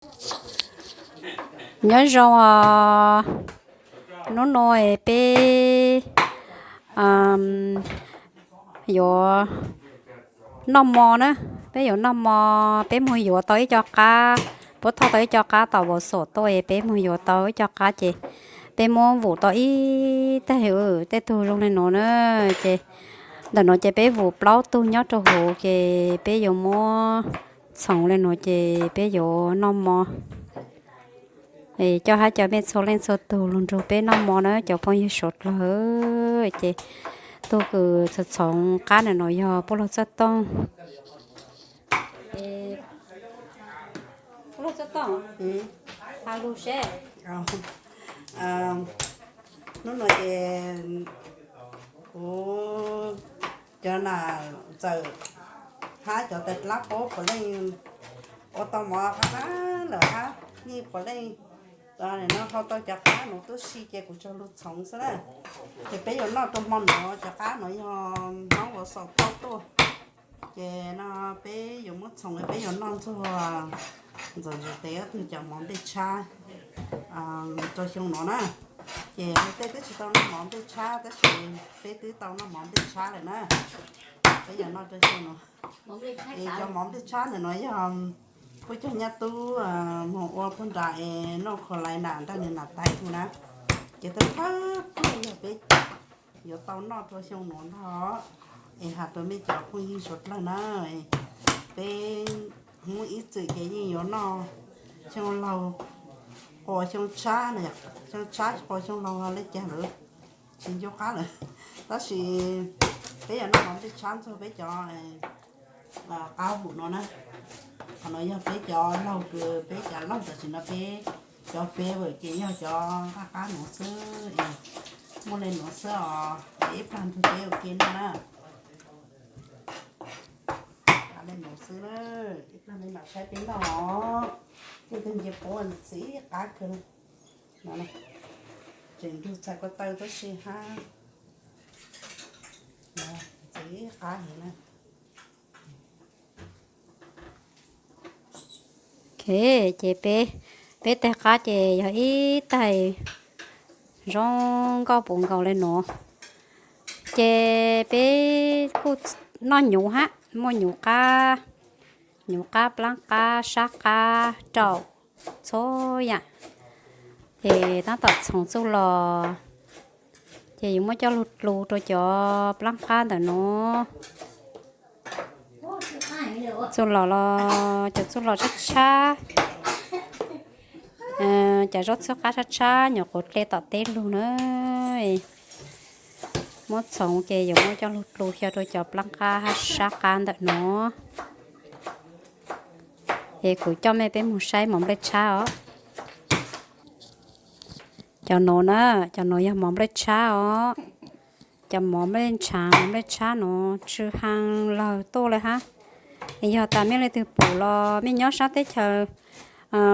Nyob zoo os, hnub no peb yuav noj mov na, peb yuav noj mov, peb mus yuav tau ib co qab, puab thauj tau ib co qab tom Vauxhall tuaj es peb mus yuav tau ib co qab ces peb muab vum tau ib tag, tej tug zoo li no na, ces ntawm no ces peb vum plaub tug nyob rau hauv ces peb yuav muab txhoov li no ces peb yuav noj mov. Coj hab cov mej txhua leej txhua tug lug nrug peb noj mov na cov phooj ywg suav dlawg. Ces tug kws txhoov txhoov qab ntawm no yog Puab Laug Txaj Tooj. Puab Laug Txaj Tooj, ha lug seb. Hnub no ces kuv cov nam ntxawm hab cov tais dlaab paub puav leej ua tau mov qab qab lawm hab, yeej puav leej no hau tau cov qab nuav tuab si ces kuv tsuas lug txhoov xwb na. Ces peb yuav noj rau hmo nuav, cov qab nuav yog Hmoob Vauxhall thauj tuaj. Ces no peb yuav muab txhoov, peb yuav noj ntxuag ntxawm ntsuag tes ob tug cov mov nplej tshab rau xyoo nuav na. Ces tej twb tsis tau noj mov nplej tshab tab sis peb twb tau noj mov nplej tshab lawm na. Peb yuav noj rau xyoo nuav. Es cov mov nplej tshab ntawm no yog puab cov nyab tub moog ua puag nram es North Carolina nrag nwg nam tais tug na. Ces thawj thawj yog peb yuav tau noj rau xyoo nuav ntag. Es has rua mej cov phooj ywg suav dlawg na, peb Hmoob ib txwm ces yeej yuav noj xyoo laug quas xyoo tshab, xyoo tshab quas xyoo laug le caag lawm, tsis ncu qab lawm. Tab sis peb yuav noj mov nplej tshab ntxuag peb cov qab vum no na. Qhov no yog peb cov laug kws, peb cov laug tam sim no peb cov favorite ces yog cov nqaj qab nuav xwb. Muaj le nuav xwb os, ib plag nrug peb ua ke noj na. Le nuav xwb, ib plag le mam saib peb noj os. Tej tug nce puab txiv qab kawg. Tseem nrug txhais ko taw tuab si hab. Txiv qab heev na. Ok, ces peb, peb taig qab ces yog ib taig zoo nkauj puv nkaus le nuav. Ces peb kuj noj nyuv hab, muaj nyuv qab, nyuv qab, plaab qab, sab qab, raum, txhua yaam. Ces taab tom txhoov txuj log, ces yuav muab coj lug dlu rua cov plaab qab ntawm nuav. Txuj log los cov txuj log tshab tshab, cov zaub txhwb qab tshab tshab nyuam qhuav dle tom teb lug na. Muab txhoov ces yuav muab coj lug dlu xyaw rua cov plaab qab hab sab qab ntawm nuav. Es kuv coj mej peb moog saib mov nplej tshab os. Cov nuav na, cov nuav yog mov nplej tshab os. Cov mov nplej tshab, mov nplej tshab nuav tsw haa lawg tuaj le hab. Yog tas mej leej twg pum los mej nyob sab teb chaws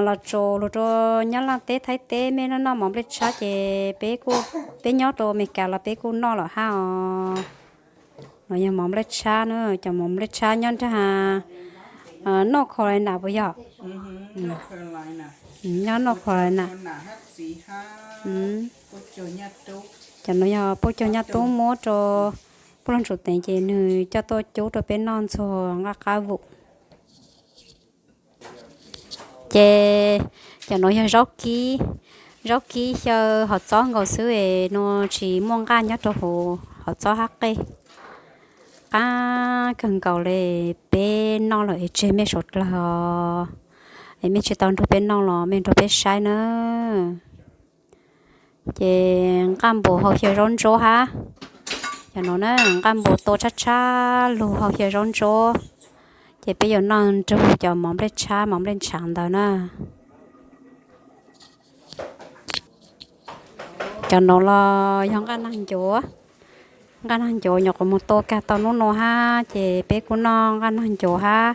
los tsuas lug rua Nyab Laaj teb, Thaib teb, mej noj noj mov nplej tshab ces peb kuj, peb nyob rua Amelikas los peb kuj noj lawm hab os. Nuav yog mov nplej tshab na, cov mov nplej tshab nyob nraag North Carolina puas yog? Nyob North Carolina. Cov nuav yog puab caug nyab tub muab rua puab lug ntsum teev ces nwg coj tuaj cub rua peb noj ntxuag nqaj qab vum. Ces cov nuav yog zaub kib, zaub kib xyaw hov txob nkaus xwb es nuav tsis muaj nqaj nyob rua huv hov txob hab qej. Qab kawg nkaus le, peb noj lawm es tseg mej suav dlawg os. Es mej tsis tau nrug peb noj los mej nrug peb saib na. Ces nqaj npus hau xyaw zaub ntsuab hab. Cov nuav na, nqaj npus tua tshab tshab lug hau xyaw zaub ntsuab. Ces peb yuav noj nrug cov mov nplej tshab, mov nplej tshab ntawd na. Cov nuav los yog nqaj naag ncuav. Nqaj naag ncuav nyuam qhuav moog tua kag tau nub nua hab ces peb kuj noj nqaj naag ncuav hab.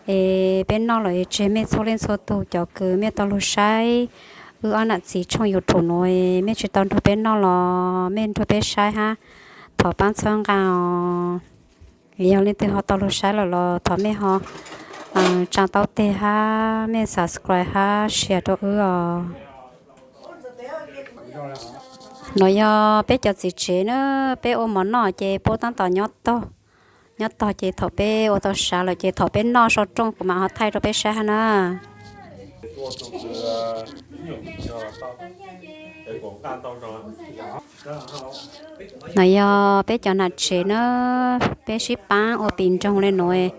Es peb noj lawm es tseg mej txhua leej txhua tug cov kws mej tau lug saib wb ob nam txiv tshooj YouTube nuav, mej tsis tau nrug peb noj los mej nrug peb saib hab, thov paab txhawb nqaa os. Yog leej twg ho tau lug saib lawm los thov mej ho Tsaa tau teg hab mej subscribe hab share rau wb os. Nuav yog peb cov txiv tsev na, peb ua mov noj ces puab taab tom nyob tog. Nyob tog ces thaum peb ua tau sav lawm ces thaum peb noj so rooj kuv mam ho thaij rau peb saib hab na. Nuav yog peb cov nam tsev na, peb sib paab ua pim nroog le nuav.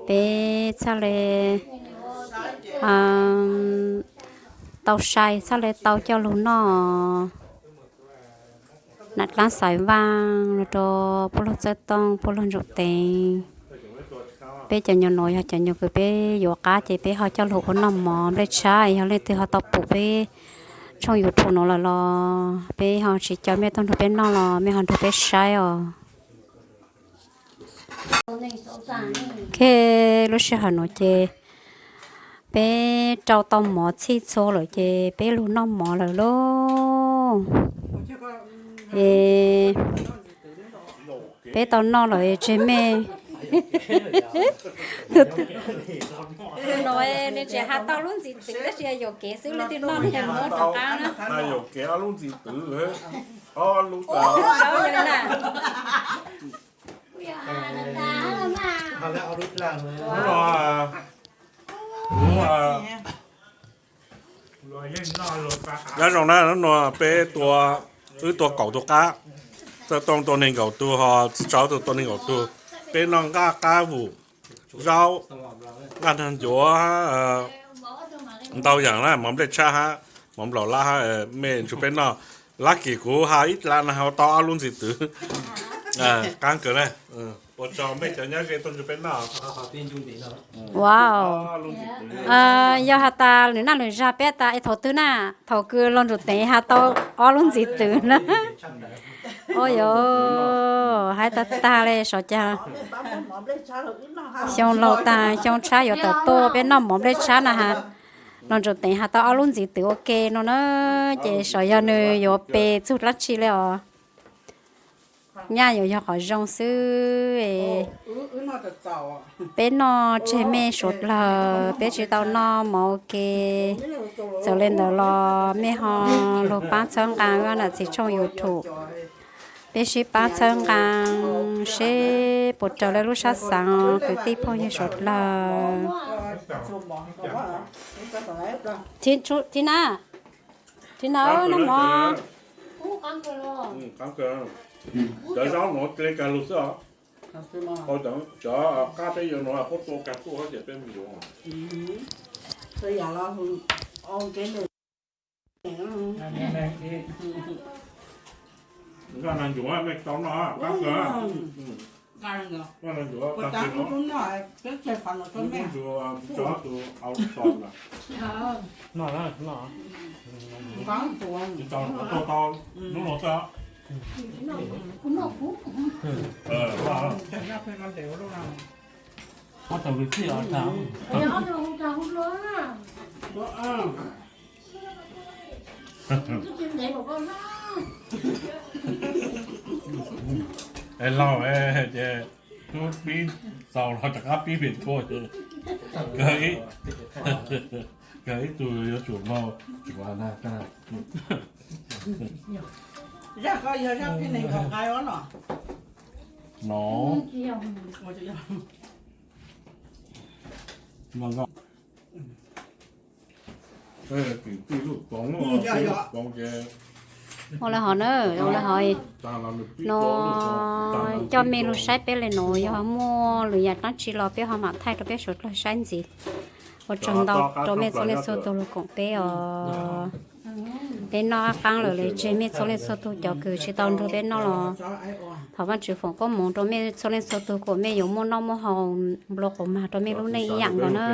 Peb txhaj le tau sai, txhaj le tau coj lug noj nam dlaab xaiv vaaj rau puab lug txawj tooj puab lug ntsuj teev. Peb cov nyuas nuav yog cov nyuas kws peb yuav qab ces peb ho coj lug ua noj mov nplej tshab. Yog leej twg ho tau pum peb tshooj YouTube nuav lawm los peb ho tsis coj mej tuaj nrug peb noj los mej ho nrug peb saib os. Ok, lub sij hawm nuav ces peb rau tau mov txhij txhua lawm ces peb lug noj mov lawm lauj. Es peb tau noj lawm tseg mej. Nuav nws tseem has tau lub ntxiv twv tab sis yog yuam kev xwb, leej twg noj muab rov qaab na. Yuam kev ob lub ntxiv twv, ob lub. Nyob zoo na, hnub no peb tua, wb tua kaum tug qab, txawj tooj tua neeg nkaum tug, ho txiv tsawv tua neeg nkaum tug. Peb noj nqaj qab vum, zaub, nqaj nrag ncuav, ntau yaam na, mov nplej tshab hab mov nplaum lab hab, mej nrug peb noj. Lab kis kuv has ib dlav na has tau ob lub ntxiv twv. Qaab kawg na, ua tsaug mej cov nyob ze tuaj nrug peb noj. Wow, yog has tas lwm naj lwm zag peb tas es thaum twg na, thaum kws Looj Ntsuj Teev has tau ob lub ntxiv twv na. Ua yuav hais tag tag le sov caag xyoo laug tag xyoo tshab yuav tawm tuaj peb noj mov nplej tshab na has. Looj Ntsuj Teev has tau ob lub ntxiv twv ua ke no na, ces sov yog nws yuav pe txug dlaab tsi le os. Nyaj yuav yog qhov zoo xwb. Peb noj tseg mej suav dlawg, peb tsis tau noj mov ua ke. Txawm le ntawd los mej ho lug paab txhawb nqaa wb nam txiv tshooj YouTube. Peb sib paab txhawb nqaa seb puas raws le lub sab xaav os kwv tij phooj ywg suav dlawg. Thib na, thib na, noj mov. Cov zaub nuav tle kag lug xwb os. Cov qab peb yuav nuav puab tua kag tuaj ces peb mus yuav. Nqaj nag ncuav mej tau noj, qab kawg. Nqaj nag ncuav tag kis no, tus au tog na. Tsis tau, tuaj tau hnub no xwb. Ob tug kwv tij os. Es laug ces hnub pib txaus los rov qab pib pem tuaj, kawg ib tug yuav tsum moog tsuav na. Zaj ko yog zaj peb neeg nkaum nqai os los? No. Ua le hov na, ua le hov no, coj mej lug saib peb le nuav, yog muaj lwm yaam dlaab tsi los peb ho mam thaij rau peb suav dlawg saib ntxiv. Ua tsaug ntau rau mej txhua leej txhua tug lug koom peb os. Peb noj qaab lawm le tseg mej txhua leej txhua tug, cov kws tsis tau nrug peb noj los thov Vaajtswv foom koob moov rau mej txhua leej txhua tug kom mej yuav muaj noj muaj haus nplua quas mag rau mej lub neej ib yaam nkaus na.